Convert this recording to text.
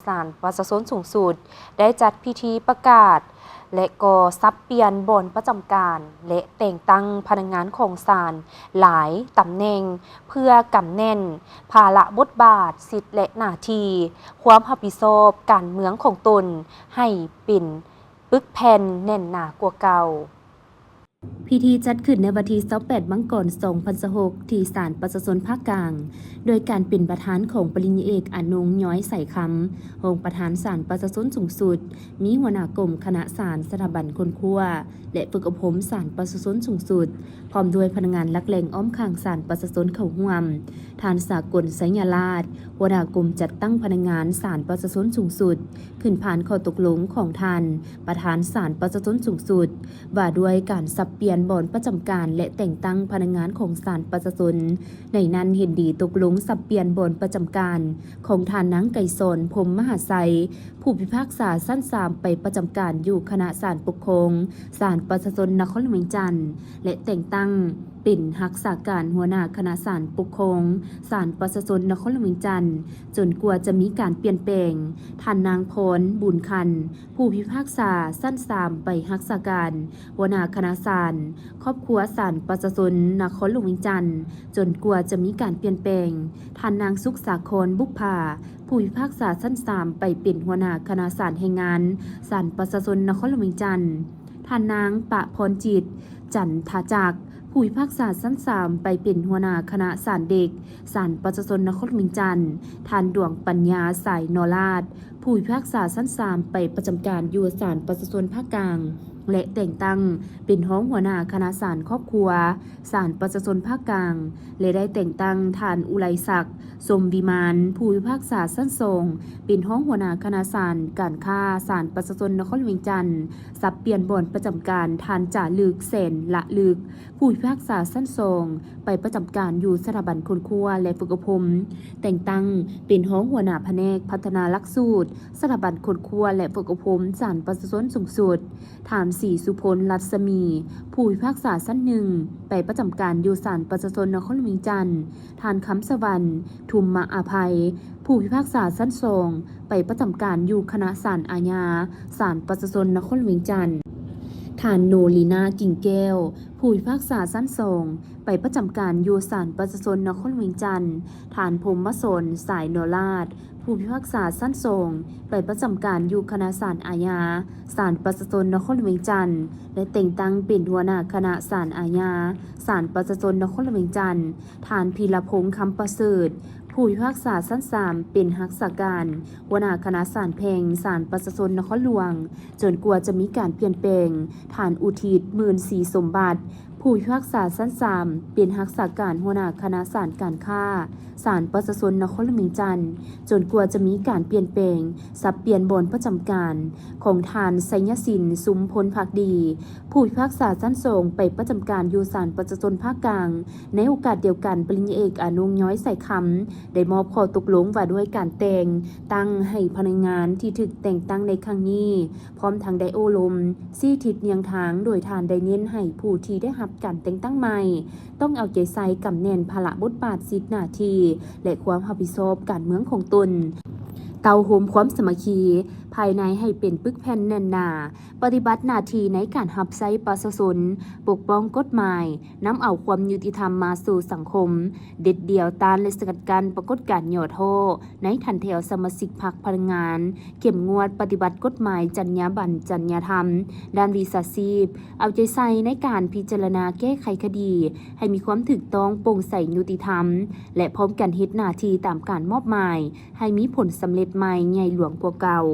ສານປະຊາຊົນສູງສຸດ ໄດ້ຈັດພິທີປະກາດ ແລະ ກໍສັບປ່ຽນບ່ອນປະຈຳການ ແລະ ແຕ່ງຕັ້ງພະນັກງານຂອງສານຫຼາຍຕຳແໜ່ງ ເພື່ອກຳແໜ້ນພາລະບົດບາດ, ສິດ ແລະ ໜ້າທີ່, ຄວາມຮັບຜິດຊອບການເມືອງຂອງຕົນ ໃຫ້ເປັນປຶກແຜ່ນແໜ້ນໜາກວ່າເກົ່າ. ພິທີຈັດຂຶ້ນໃນວັນທີຊາວແປດ ມັງກອນ ສອງພັນຊາວຫົກ ທີ່ສານປະຊາຊົນພາກກາງ ໂດຍການເປັນປະທານຂອງປະລິນຍາເອກ ອານົງ ຍ້ອຍ ໄສຄຳ, ຮອງປະທານສານປະຊາຊົນສູງສຸດ, ມີຫົວໜ້າກົມຄະນະສານ, ສະຖາບັນຄົ້ນຄວ້າ ແລະ ຝຶກອົບຮົມສານປະຊາຊົນສູງສຸດ, ພ້ອມດ້ວຍພະນັກງານຫຼັກແຫຼ່ງອ້ອມຂ້າງສານປະຊາຊົນເຂົ້າຮ່ວມ, ທ່ານ ສາກົນ ໄຊຍະລາດ, ຫົວໜ້າກົມຈັດຕັ້ງພະນັກງານສານປະຊາຊົນສູງສຸດ, ຂຶ້ນຜ່ານຂໍ້ຕົກລົງຂອງທ່ານປະທານສານປະຊາຊົນສູງສຸດ ວ່າດ້ວຍການສັບປ່ຽນບ່ອນປະຈຳການ ແລະ ແຕ່ງຕັ້ງພະນັກງານຂອງສານປະຊາຊົນ. ໃນນັ້ນເຫັນດີຕົກລົງສັບປ່ຽນບ່ອນປະຈຳການຂອງທ່ານນາງ ໄກສອນ ພົມມະຫາໄຊ, ຜູ້ພິພາກສາຊັ້ນສາມ ໄປປະຈຳການຢູ່ຄະນະສານປົກຄອງສານປະຊາຊົນນະຄອນຫຼວງວຽງຈັນ ແລະ ແຕ່ງຕັ້ງເປັນຮັກສາການຫົວໜ້າຄະນະສານປົກຄອງສານປະຊາຊົນນະຄອນຫຼວງວຽງຈັນ ຈົນກວ່າຈະມີການປ່ຽນແປງ. ທ່ານນາງ ພອນ ບຸນຄັນ, ຜູ້ພິພາກສາຊັ້ນສາມ ໄປຮັກສາການຫົວໜ້າຄະນະສານຄອບຄົວສານປະຊາຊົນນະຄອນຫຼວງວຽງຈັນ ຈົນກວ່າຈະມີການປ່ຽນແປງ. ທ່ານນາງ ສຸກສາຄອນ ບຸບຜາ, ຜູ້ພິພາກສາຊັ້ນສາມ ໄປເປັນຫົວໜ້າຄະນະສານແຮງງານສານປະຊາຊົນນະຄອນຫຼວງວຽງຈັນ. ທ່ານນາງ ປະພອນຈິດ ຈັນທະຈັກ, ຜູ້ພິພາກສາຊັ້ນສາມ ໄປເປັນຫົວໜ້າຄະນະສານເດັກສານປະຊາຊົນນະຄອນຫຼວງວຽງຈັນ. ທ່ານ ດວງປັນຍາ ສາຍນໍລາດ, ຜູ້ພິພາກສາຊັ້ນສາມ ໄປປະຈຳການຢູ່ສານປະຊາຊົນພາກກາງ ແລະ ແຕ່ງຕັ້ງເປັນຮອງຫົວໜ້າຄະນະສານຄອບຄົວສານປະຊາຊົນພາກກາງ ແລະ ໄດ້ແຕ່ງຕັ້ງທ່ານ ອຸໄລສັກ ຊົມວິມານ, ຜູ້ພິພາກສາຊັ້ນສອງ ເປັນຮອງຫົວໜ້າຄະນະສານການຄ້າສານປະຊາຊົນນະຄອນຫຼວງວຽງຈັນ, ສັບປ່ຽນບ່ອນປະຈຳການທ່ານ ຈາລຶກ ແສນລະລຶກ, ຜູ້ພິພາກສາຊັ້ນສອງ ໄປປະຈຳການຢູ່ສະຖາບັນຄົ້ນຄວ້າ ແລະ ຝຶກອົບຮົມ, ແຕ່ງຕັ້ງເປັນຮອງຫົວໜ້າພະແນກພັດທະນາຫຼັກສູດສະຖາບັນຄົ້ນຄວ້າ ແລະ ຝຶກອົບຮົມສານປະຊາຊົນສູງສຸດ. ທ່ານ ສີສຸພົນ ລັດສະໝີ, ຜູ້ພິພາກສາຊັ້ນໜຶ່ງ ໄປປະຈຳການຢູ່ສານປະຊາຊົນນະຄອນຫຼວງວຽງຈັນ, ທ່ານ ຄຳສະຫວັນ ທຸມມະອະໄພ, ຜູ້ພິພາກສາຊັ້ນສອງ ໄປປະຈຳການຢູ່ຄະນະສານອາຍາ ສານປະຊາຊົນນະຄອນຫຼວງວຽງຈັນ, ທ່ານ ໂນລີນາ ກິ່ງແກ້ວ, ຜູ້ພິພາກສາຊັ້ນສອງ ໄປປະຈຳການຢູ່ສານປະຊາຊົນນະຄອນຫຼວງວຽງຈັນ, ທ່ານ ພົມມະສອນ ສາຍນໍລາດ, ຜູ້ພິພາກສາຊັ້ນສອງ ໄປປະຈຳການຢູ່ຄະນະສານອາຍາ ສານປະຊາຊົນນະຄອນຫຼວງວຽງຈັນ ແລະ ແຕ່ງຕັ້ງເປັນຫົວໜ້າຄະນະສານອາຍາ ສານປະຊາຊົນນະຄອນຫຼວງວຽງຈັນ, ທ່ານ ພີລະພົງ ຄຳປະເສີດ, ຜູ້ພິພາກສາຊັ້ນສາມ ເປັນຮັກສາການຫົວໜ້າຄະນະສານແຂວງ ສານປະຊາຊົນນະຄອນຫຼວງ ຈົນກວ່າຈະມີການປ່ຽນແປງ, ທ່ານ ອຸທິດ ໝື່ນສີສົມບັດ, ຜູ້ພິພາກສາຊັ້ນສາມ ເປັນຮັກສາການຫົວໜ້າຄະນະສານການຄ້າ ສານປະຊາຊົນນະຄອນຫຼວງວຽງຈັນ ຈົນກວ່າຈະມີການປ່ຽນແປງ, ສັບປ່ຽນບ່ອນປະຈຳການຂອງທ່ານ ໄຊຍະສິນ ຊຸມພົນພັກດີ, ຜູ້ພິພາກສາຊັ້ນສອງ ໄປປະຈຳການຢູ່ສານປະຊາຊົນພາກກາງ. ໃນໂອກາດດຽວກັນ, ປະລິນຍາເອກ ອານົງ ຍ້ອຍ ສາຍຄຳ ໄດ້ມອບຂໍ້ຕົກລົງວ່າດ້ວຍການແຕ່ງຕັ້ງໃຫ້ພະນັກງານທີ່ຖືກແຕ່ງຕັ້ງໃນຄັ້ງນີ້, ພ້ອມທັງໄດ້ໂອ້ລົມຊີ້ທິດນຽງທາງ, ໂດຍທ່ານໄດ້ເນັ້ນໃຫ້ຜູ້ທີ່ໄດ້ຮັບການແຕ່ງຕັ້ງໃໝ່ ຕ້ອງເອົາໃຈໃສ່ກຳແໜ້ນພາລະບົດບາດ, ສິດ, ໜ້າທີ່ ແລະ ຄວາມຮັບຜິດຊອບການເມືອງຂອງຕົນ, ເຕົ້າໂຮມຄວາມສາມັກຄີພາຍໃນໃຫ້ເປັນປຶກແຜ່ນແໜ້ນໜາ, ປະຕິບັດໜ້າທີ່ໃນການຮັບໃຊ້ປະຊາຊົນ, ປົກປ້ອງກົດໝາຍ, ນຳເອົາຄວາມຍຸຕິທຳມາສູ່ສັງຄົມ, ເດັດດ່ຽວຕ້ານ ແລະ ສະກັດກັ້ນປາກົດການຫຍໍ້ທໍ້ໃນຖັນແຖວສະມາຊິກພັກພະນັກງານ, ເຂັ້ມງວດປະຕິບັດກົດໝາຍ, ຈັນຍາບັນ, ຈັນຍາທຳ, ດ້ານວິຊາຊີບ, ເອົາໃຈໃສ່ໃນການພິຈາລະນາແກ້ໄຂຄະດີໃຫ້ມີຄວາມຖືກຕ້ອງ, ໂປ່ງໃສ, ຍຸຕິທຳ ແລະ ພ້ອມກັນເຮັດໜ້າທີ່ຕາມການມອບໝາຍໃຫ້ມີຜົນສຳເລັດໃໝ່, ໃຫຍ່ຫຼວງກວ່າເກົ່າ.